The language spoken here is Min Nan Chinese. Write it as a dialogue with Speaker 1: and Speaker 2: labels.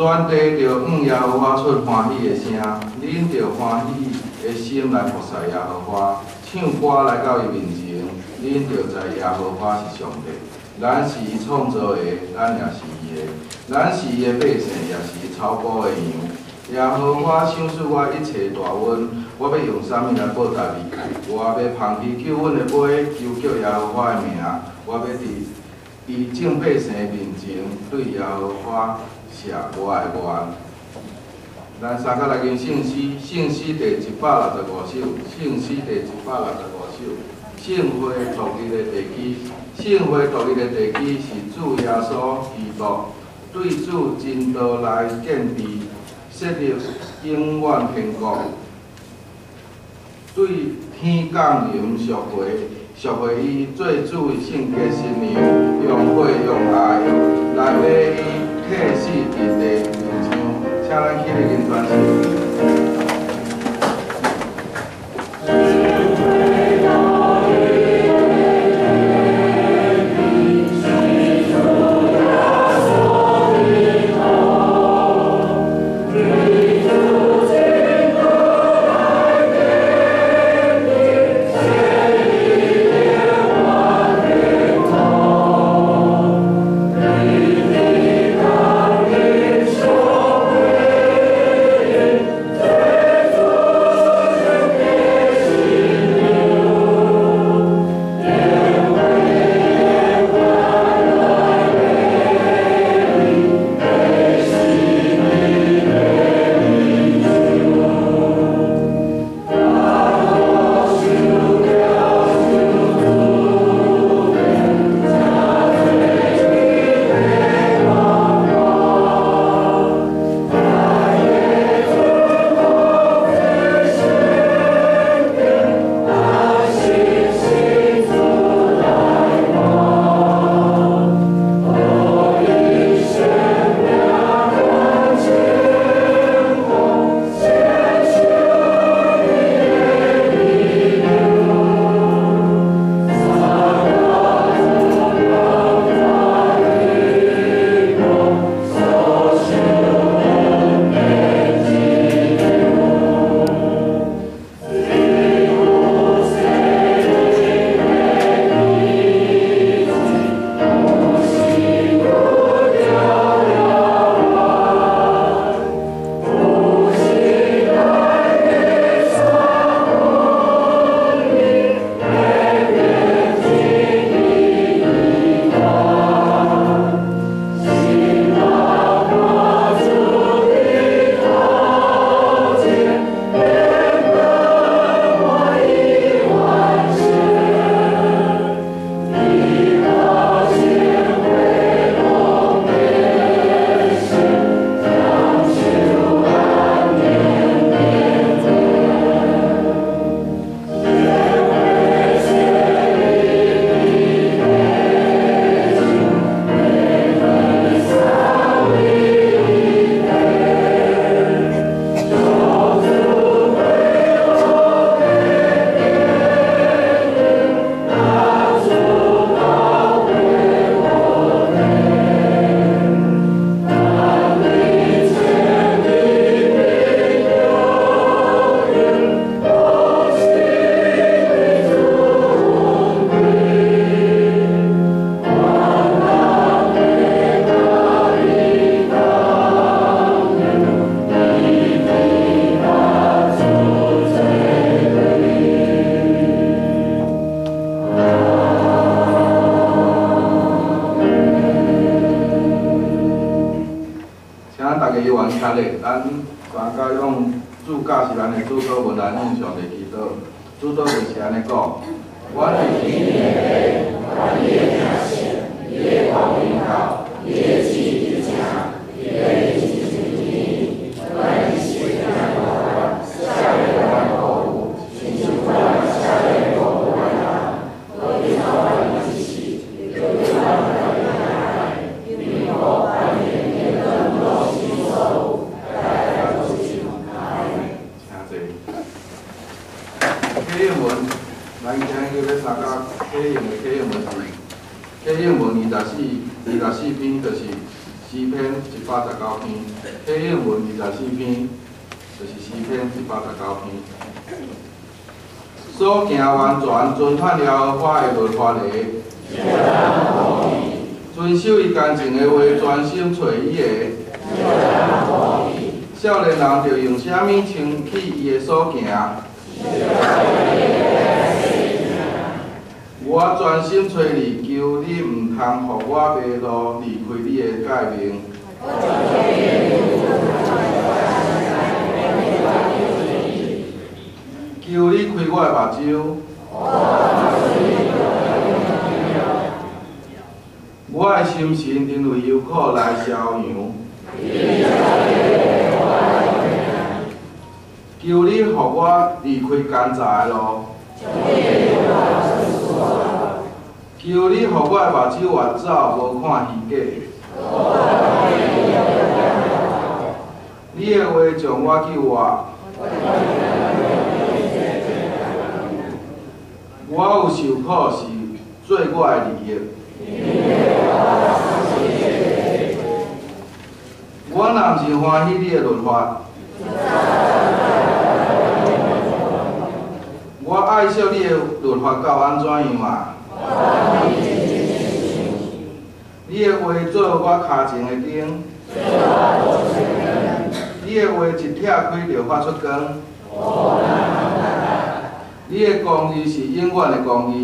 Speaker 1: 全地著向耶和華出歡喜的聲，恁著歡喜的心來服侍耶和華，唱歌來到伊面前，恁著知耶和華是上帝。咱是伊創造的，咱也是伊的，咱是伊的百姓，也是伊草埔的羊。耶和華賞賜我一切大恩，我欲用啥物來報答伊？我欲捧起救恩的杯，求叫耶和華的名。我欲佇伊眾百姓的面前，對耶和華謝我的願。咱三個來吟聖詩，聖詩第165首，聖詩第165首，聖會獨立的地基，聖會獨立的地基是主耶穌基督，對主真道來建立，設立永遠天國，對天降臨贖回，贖回伊做主的聖潔新娘，用血用愛來買伊替死佇地面上，請咱起立吟全詩。咱三家用主教是咱的主禱文來向上帝祈禱。主禱文是按呢講：阮佇天的父，
Speaker 2: 願你的名聖，你的國臨到，你的旨意成，你的意親像佇天，願你生命予阮，赦免阮過誤，親像阮赦免過誤的人。無引導阮入試，救阮脫離兇害，因為國、權柄、榮耀攏是你所有，代代終終。阿們。
Speaker 1: 請坐。啟應文，咱今日欲相佮啟應的啟應文是啟應文24篇，就是詩篇119篇，彼英文24篇，就是詩篇一百十九篇。所行完全遵行耶和華的律法的，遵守伊乾淨的話，專心揣伊的。少年人著用啥物清去伊的所行？我專心揣你，求你毋通予我迷路，離開你的誡命。求你開我的目睭。我的心神因為憂苦來消揚。求你予我離開奸詐的路。求你予我的目睭越走，無看虛假。你的話將我救活。我有受苦是做我的利益。我若毋是歡喜你的律法，我愛惜你的律法到按怎樣啊？你的話做我跤前的燈，你的話一拆開就發出光。你的公義是永遠的公義。